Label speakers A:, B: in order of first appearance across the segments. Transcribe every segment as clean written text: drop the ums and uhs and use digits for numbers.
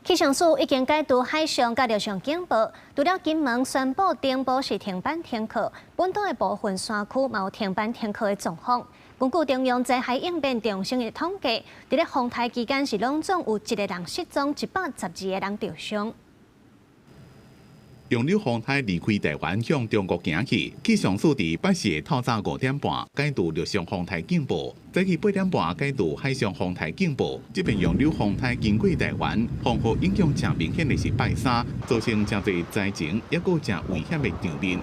A: 氣象署已經解除海上佮陸上警報，除了金門宣布頂埔是停班停課，本島的部分山區嘛有停班停課的狀況。根據中央災害應變中心的統計，佇咧風颱期間是攏總有一個人失蹤，112個人著傷。
B: 楊柳風颱離開台灣向中國行去，氣象署佇拜四透早5點半解除陸上風颱警報，早起8點半解除海上風颱警報。這遍楊柳風颱經過台灣，風雨影響誠明顯的是拜三，造成誠濟災情，抑閣誠危險的場面。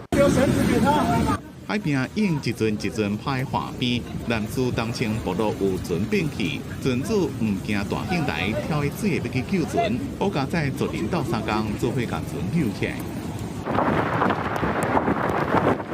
B: 海邊用一陣一陣拍岸邊，南勢東清部落有船變去，船主毋驚大興來跳去水下欲去救船，好佳哉族人鬥相共，做伙共船救起來。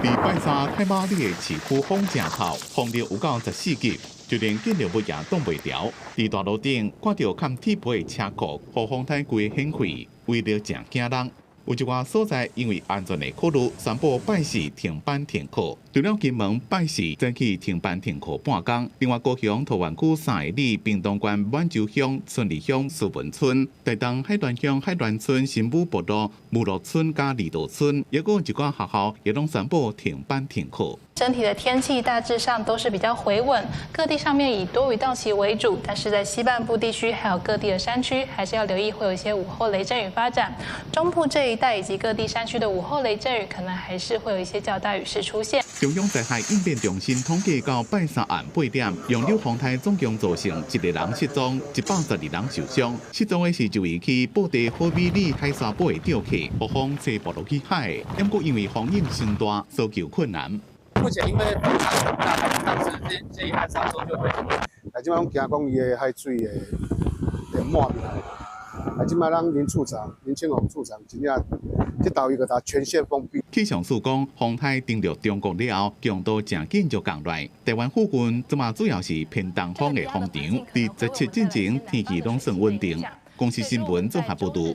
B: 佇拜三太馬里的市區風誠透，風力有夠14級，就連建築物也擋袂牢。佇大路頂掛著崁鐵皮的車庫，予風颱規個掀開，威力誠驚人。有一寡所在因為安全的考慮，宣布拜四停班停課。除了金門拜四早起停班停課半工，另外高雄桃園區三義里、屏東縣滿洲鄉、春里鄉、蘇文村、台東海巒鄉海巒村、新武部落、武樂村佮離島村，抑閣有一寡學校也攏宣布停班停課。
C: 整體的天氣大致上都是比較回穩，各地上面以多雲到晴為主，但是在西半部地區還有各地的山區，還是要留意會有一些午後雷陣雨發展。中部這一帶以及各地山區的午後雷陣雨，可能還是會有一些較大雨勢出現。
B: 中央災害應變中心統計到拜三暗8點，楊柳風颱總共造成一個人失蹤，112人受傷。失蹤的是一位去布袋好美里海沙堡的釣客，予風吹浮落去海，毋過因為風湧傷大，搜救困難。
D: 目前因為風場很大，當時這一岸沙洲就會。
E: 啊，這擺攏驚講伊的海水會滿入來。啊，這擺咱林處長林清鴻處長真正這島伊閣共全線封閉。
B: 氣象署講，風颱登陸中國了後，強度誠緊就降落來。台灣附近這馬主要是偏東風的風場，佇17進前天氣攏算穩定。公視新聞綜合報導。